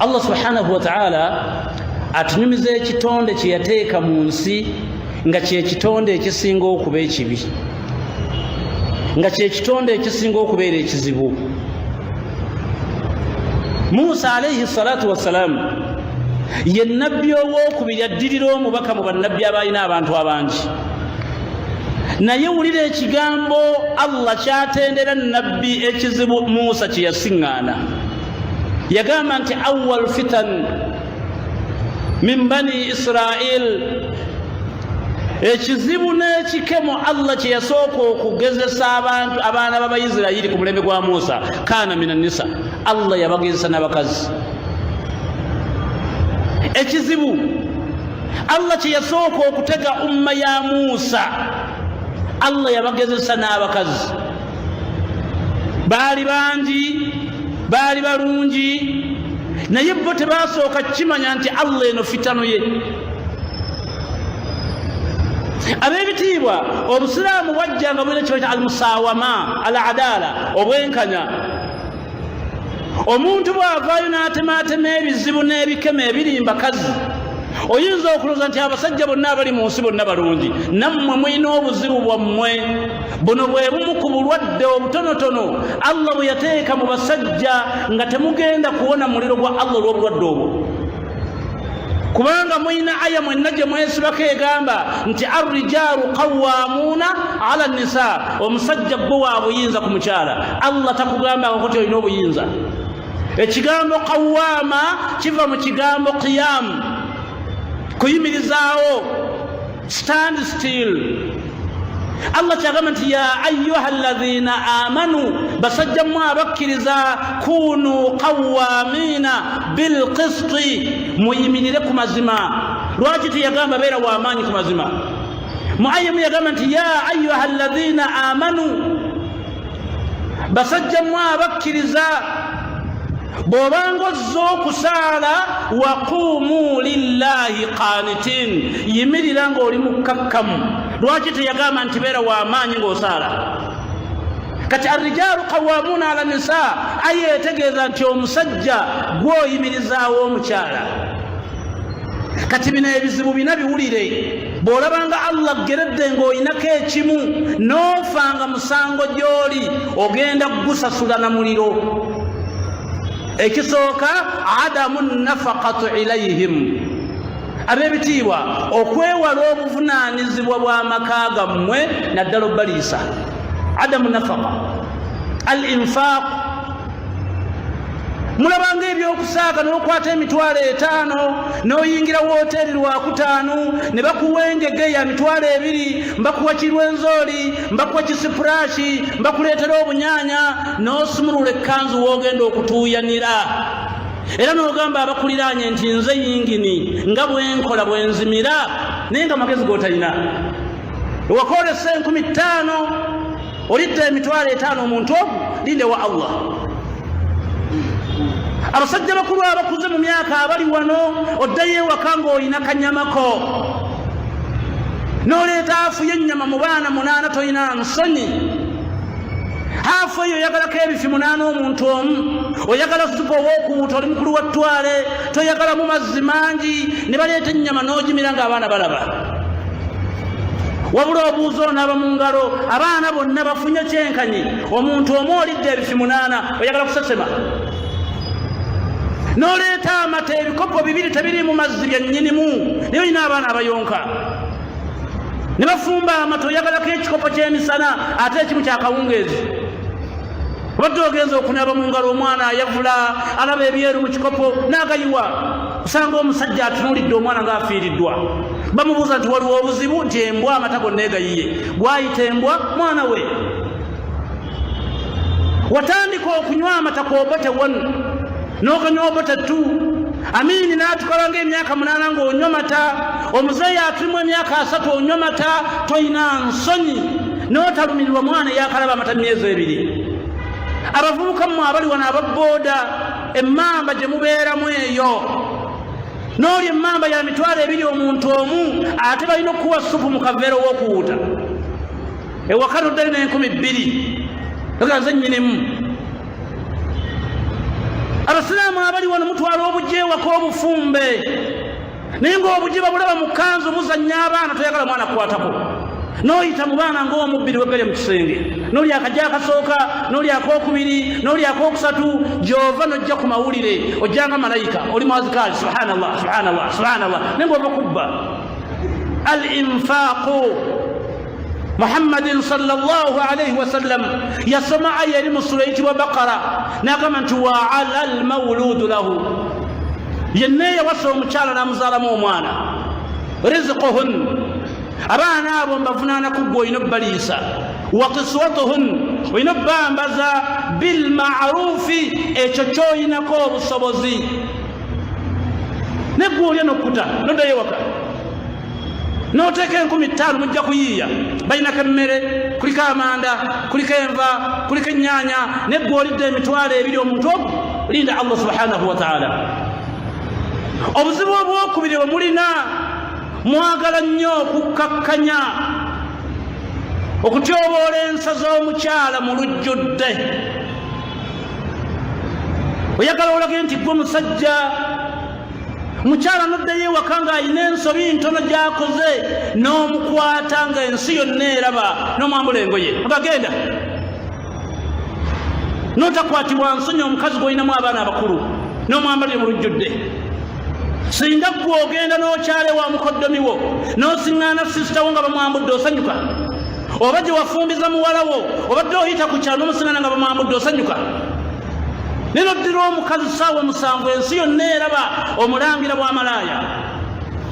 Allah subhanahu wataala atunyumiza ekitonde kye yateeka mu nsi nga kyekitonde ekisinga okuba ekibi, nga kyekitonde ekisinga okubeera ekizibu. Musa alaihi salatu wassalaamu ye nabbi owokubiri addirira omubaka mu bannabbi abalina abantu abangi. Naye wulira ekigambo Allah kyatendera nabbi ekizibu Musa kye yasiŋŋaana. Yagamba nti awal fitan min bani Israil, ekizibu n'ekikemo Allah kye yasooka okugezesa abantu abaana b'Abaisirayiri ku mulembe gwa Musa, kaana min annisa, Allah yabagezesa n'abakazi. Ekizibu Allah kye yasooka okutega umma ya Musa, Allah yabagezesa n'abakazi. Baali bangi, baali balungi, naye bo tebasooka kukimanya nti Allah eno fitano ye. Ab'ebitiibwa, obusiraamu bwajja nga bulina kibaita almusawama, al adaala, obwenkanya. Omuntu bw'avaayo n'atemaatema ebizibu n'ebikemo ebiri mbakazi, oyinza okulowooza nti abasajja bonna abali mu nsi bonna balungi. Nammwe mulina obuzibu bwammwe. Buno bwe bumu ku bulwadde obutonotono Allah bwe yateeka mu basajja nga temugenda kuwona muliro gwa Allah olw'obulwadde obwo, kubanga mulina aya mwenna gye mwesibako egamba nti arrijaalu qawwamuuna ala nisa, omusajja gwe wa buyinza ku mukyala. Allah takugambako nti olina obuyinza. Ekigambo qawwaama kiva mu kigambo qiyamu, kuyimirizaawo, stand still. Allah kyagamba nti ya ayuha alladhina amanu, basajja mmwe abakkiriza, kunu qawamina bilqisti, muyimirire ku mazima. Lwaki teyagamba beera wamaanyi ku mazima? Mu aya emu yagamba nti ya ayuha alladhina amanu, basajja mmwe abakkiriza, bw'obanga ozza okusaala, waquumu lillahi qanitin, yimirira ng'oli mukkakkamu. Lwaki teyagamba nti beera w'amaanyi ng'osaala? Kati arrijaalu qawamuuna ala nisa, aya etegeeza nti omusajja gwoyimirizaawo omukyala. Kati bino ebizibu bina biwulire. Bw'olabanga Allah geredde ng'oyinako ekimu n'ofanga musango gy'oli ogenda kugusasula na muliro. Ekisooka, adamu nafaqatu ilayhim. Ab'ebitiibwa, okwewala obuvunaanyizibwa bw'amaka gammwe, naddala obbaliisa, adamu nafaqa, al infaq. Mulabanga ebyokusaaga n'okwata 50,000 n'oyingira wooteeri lwakutaano ne bakuwa enjege ya 20,000, mbakuwa kirwenzooli, mbakuwa kisipurashi, mbakuleetera obunyaanya, n'osumulula ekkanzu w'ogenda okutuuyanira, era n'ogamba abakuliraanye nti nze yingini nga bwenkola bwenzimira, naye nga magezi g'otalina. Wakolesa 5,000, olidde 50,000 omuntu ogu linde wa Allah. Abasajja bakulu abakuze mu myaka abali wano, oddayo ewaka ng'olina kanyamako n'oleeta afu y'ennyama mu baana 8, tolina nsonyi? Haafu eyo oyagalako ebifi 8 omuntu omu, oyagala supu ow'okuwuta, oli mukulu wa ttwale, toyagalamu mazzi mangi, ne baleeta ennyama n'ogimira ng'abaana balaba. Wabula obuuza onaaba mu ngalo, abaana bonna bafunye kyenkanyi, omuntu omu olidde ebifi 8, oyagala kusesema, n'oleeta amata ebikopo 2 tebiriimu mazzi byennyinimu, naye olina abaana abayonka, ne bafumba amata, oyagalako ekikopo ky'emisana ate ekimu kyakawungeezi. Obadde ogenza okunaaba mu ngalo, omwana ayavula, alaba ebyeru mu kikopo n'agayiwa. Osanga omusajja atunuulidde omwana ng'afiiriddwa. Bamubuuza nti waliwo obuzibu? Nti embwa amata gonna egayiye. Gwayita embwa mwana we. Watandika okunywa amata ku Obote 1, n'okanywa Obote 2, Amini n'atukola ng'emyaka 8 ng'onywa mata, omuzeeyi atulimu emyaka 30 onywa mata, toyina nsonyi n'otalumirirwa mwana eyakalaba amata myezi 2. Abavubuka mmwe abali wano ababbooda, emmamba gye mubeeramu eyo, n'oli emmamba ya 20,000 omuntu omu, ate balina okukuwa supu mu kaveera ow'okuwuuta. Ewaka toddayo n'2,000, oga nze nnyinimu. Abasiraamu abali wano mutwala obujja ewaka obufumbe, naye ng'obujja babulaba mu kanzu buzannya abaana, toyagala mwana kukwatako, n'oyita mu baana ng'omubbiri weggalya mu kisenge, n'oli akajja akasooka, n'oli akokubiri, n'oli akokusatu, gy'ova n'ojja ku mawulire ojja nga malayika, oli mwazikaali, subhanallah, subhanallah, subhanallah, naye ng'ova kubba. Al infaqu, Muhammadin sallallahu alaihi wasallam yasoma aya eri mu sula eyitibwa Bakara, n'agamba nti wa ala lmauludu lahu, yenna eyawasa omukyala n'amuzaalamu omwana, rizquhun, abaana abo mbavunaana ku ggwe, olina obbaliisa, wa kiswatuhun, olina obbambaza, bilmarufi, ekyo kyoyinako obusobozi. Neggwe olya nokkuta noddayo ewaka n'oteeka 5000, mujja kuyiiya, balinako emmere, kuliko amanda, kuliko enva, kuliko ennyaanya, neggwe olidde 20,000. Omuntu ogu linda Allah subhanahu wataala. Obuzibu obwokubiri bwe mulina, mwagala nnyo okukkakkanya okutyoboola ensa z'omukyala mu lujjudde. Oyagala olage nti gwe musajja. Mukyala noddayo ewaka ng'alina ensobi ntono gy'akoze, n'omukwata nga ensi yonna eraba, n'omwambula engoye agagenda, n'otakwatibwa nsonyi omukazi gw'olinamu abaana abakulu, n'omwambalire mu lujjudde. Singa ggwe ogenda n'okyala ewa mukoddomi wo n'osiŋŋaana sisita wo nga bamwambudde, osanyuka? Oba gye wafumbiza muwala wo, obadde oyita ku kyalo n'omusiŋŋaana nga bamwambudde, osanyuka? Naye noddira omukazi saawa 7, ensi yonna eraba, omulangira bw'amalaaya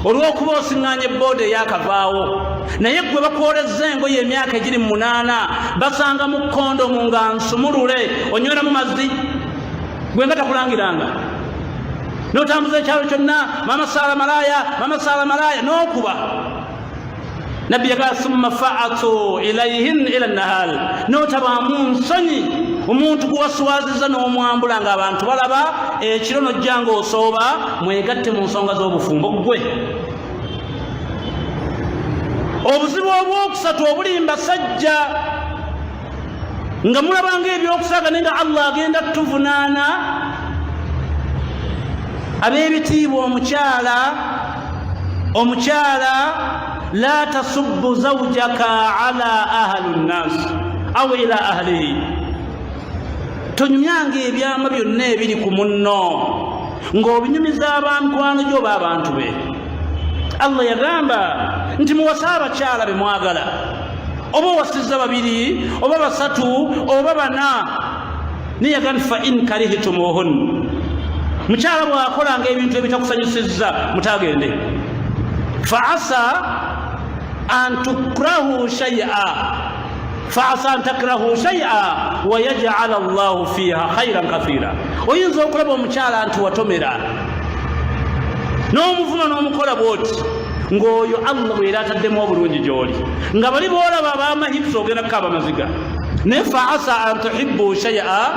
olw'okuba osiŋŋaanya ebbooda eyakavaawo. Naye gwe bakwolezza engoye emyaka egiri mu 8, basanga mu kondomu nga nsumulule, onyweramu mazzi, gwe nga takulangiranga, n'otambuza ekyalo kyonna, mama saala malaaya, mama saala malaaya, n'okuba. Nabbi yagaa summa faatu ilaihin ila nahal, n'otabaamu nsonyi omuntu guwaswaziza n'omwambula ng'abantu balaba, ekiro n'ojja ng'osooba mwegatte mu nsonga z'obufumbo ggwe. Obuzibu obwokusatu obuli mbasajja, nga mulabanga ebyokusaaga, naye nga Allah agenda tuvunaana. Ab'ebitiibwa, omukyala, omukyala, la tasubbu zaujaka ala ahlu nnas au ila ahlihi, tonyumyanga ebyama byonna ebiri ku munno ng'obinyumiza abamikwano gyo oba abantu be. Allah yagamba nti muwase abakyala be mwagala, oba owasizza babiri oba basatu oba bana, naye yagamba fa in karihtumuhun, mukyala bw'akolanga ebintu ebitakusanyusizza, mutagende, fa asa an tukrahu shay'a, fa asa an takrahu shay'a wa yaj'ala Allahu fiha khairan kathira. Oyinza okulaba omukyala nti watomera n'omuvuma n'omukola bwoti, ng'oyo Allah bwera ataddemu obulungi gy'oli, nga bali boolaba abamahitsi ogenda kukaaba maziga. Naye fa asa an tuhibbu shay'a,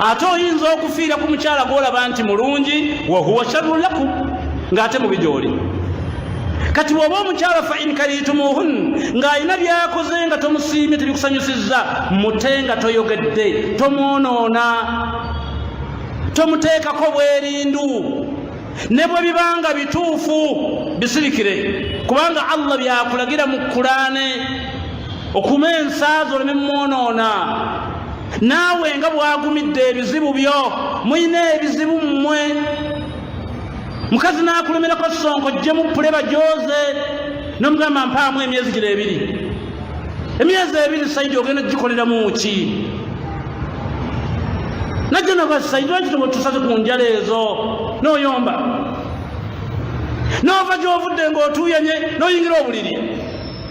ate oyinza okufiira ku mukyala gwolaba nti mulungi, wahuwa sharrun lakum, ng'ate mubi gy'oli. Kati bw'oba omukyala, fa in karihtumuhun, ng'alina byakoze nga tomusiimye, tebikusanyusizza, mute nga toyogedde, tomwonoona, tomuteekako bwerindu, ne bwe bibanga bituufu bisirikire, kubanga Allah byakulagira mu Kulaane, okuma ensaazo oleme mwonoona. Naawe nga bwagumidde ebizibu byo, mulina ebizibu mmwe. Mukazi n'akulemerako sonko jjemu pule bajoze, nomugamba mpaamu emyezi gino ebiri, emyezi 2, Saidi ogenda gikoleramu ki? Najja nava, Saidi lwaki tusaze ku njala ezo? Noyomba nova gyovudde ng'otuuyanye, n'oyingira obuliri,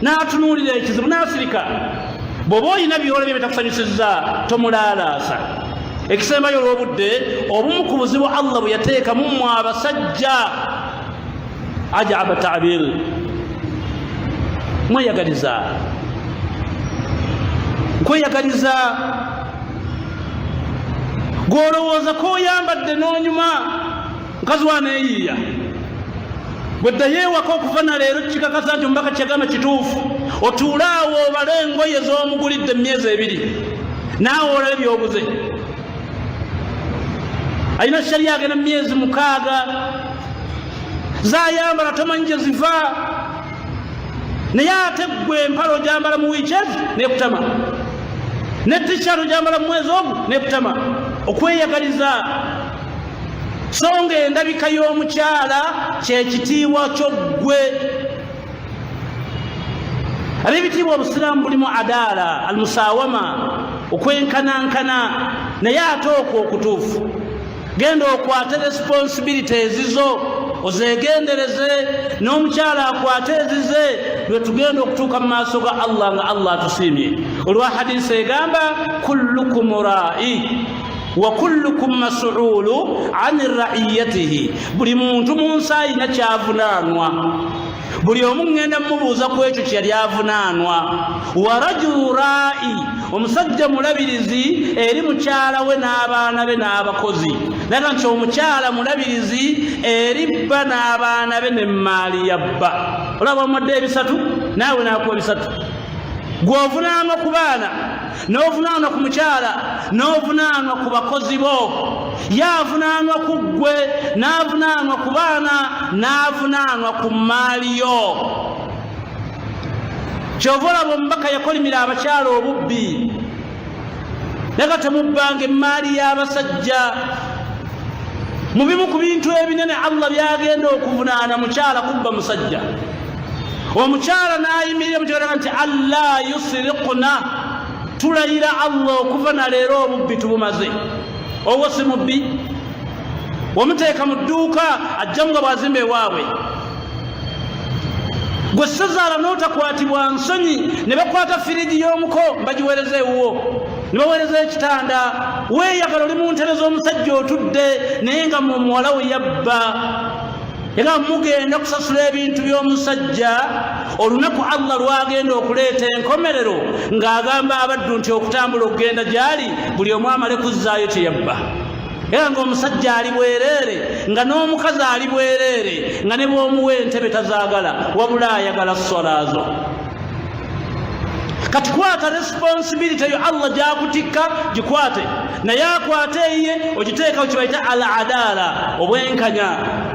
n'atunuulira ekizibu n'asirika. Bw'oba olina byolabye bitakusanyusizza, tomulaalaasa. Ekisembayo olw'obudde, obumu ku buzibu Allah bwe yateeka mu mmwe abasajja, ajaba tabir, mweyagaliza, kweyagaliza. Gw'olowooza koyambadde n'onyuma, mukazi waneeyiiya bweddayo ewaka. Okuva na leero kikakasa nti omubaka kyagamba kituufu. Otuule awo obale engoye z'omugulidde emyezi 2, naawe olabe byoguze. Alina shariya agenda mu myezi 6, zayambala tomanyi gye ziva, naye ate ggwe empala ogyambala mu wiiki ezi nekutama, ne tishat ogyambala mu mwezi ogwo nekutama, okweyagaliza. So nga endabika y'omukyala kyekitiibwa kyo ggwe. Ab'ebitiibwa, obusiraamu bulimu adaala, almusawama, okwenkanankana, naye ate okwo okutuufu genda okwate responsibility ezizo ozegendereze, n'omukyala akwate ezize, lwe tugenda okutuuka mu maaso ga Allah nga Allah atusiimye. Olwa hadisi egamba, kullukum ra'i wa kullukum mas'ulu ani ra'iyatihi, buli muntu mu nsi ayina kyavunaanwa, buli omu ŋŋenda mumubuuza ku ekyo kye yali avunaanwa. Wa rajulu ra'i, omusajja mulabirizi eri mukyala we n'abaana be n'abakozi. Naga nti omukyala mulabirizi eri bba n'abaana be n'emmaali ya bba. Olaba omuwadde ebisatu, naawe n'akuwa bisatu. Gw'ovunaanwa ku baana, n'ovunaanwa ku mukyala, n'ovunaanwa ku bakozi bo. Ye avunaanwa ku ggwe, n'avunaanwa ku baana, n'avunaanwa ku mmaali yo. Kyova olaba omubaka yakolimira abakyala obubbi, naye temubbanga emmaali y'abasajja. Mu bimu ku bintu ebinene Allah byagenda okuvunaana mukyala, kubba musajja. Omukyala n'ayimirira mukyala nti alla yusirikuna, tulayira Allah okuva na leero obubbi tubumaze. Owo si mubbi, wamuteeka mu dduuka ajjamu nga bw'azimba ewaabwe. Gwe sezaala n'otakwatibwa nsonyi, ne bakwata firiji y'omuko bagiweereza ewuwo, ne baweereza ekitanda. Weeyagala oli mu ntebe z'omusajja otudde, naye nga mu muwala we yabba. Era mugenda kusasula ebintu by'omusajja olunaku Allah lwagenda okuleeta enkomerero, ng'agamba abaddu nti okutambula okugenda gy'ali, buli omu amale kuzzaayo kye yabba. Era ng'omusajja ali bwereere, nga n'omukazi ali bwereere, nga ne bw'omuwa entebe tazaagala, wabula ayagala swalaazo. Kati kwata responsibility yo Allah gyakutikka, gikwate, naye akwate eyiye, ogiteekawo kibayita al adaala, obwenkanya.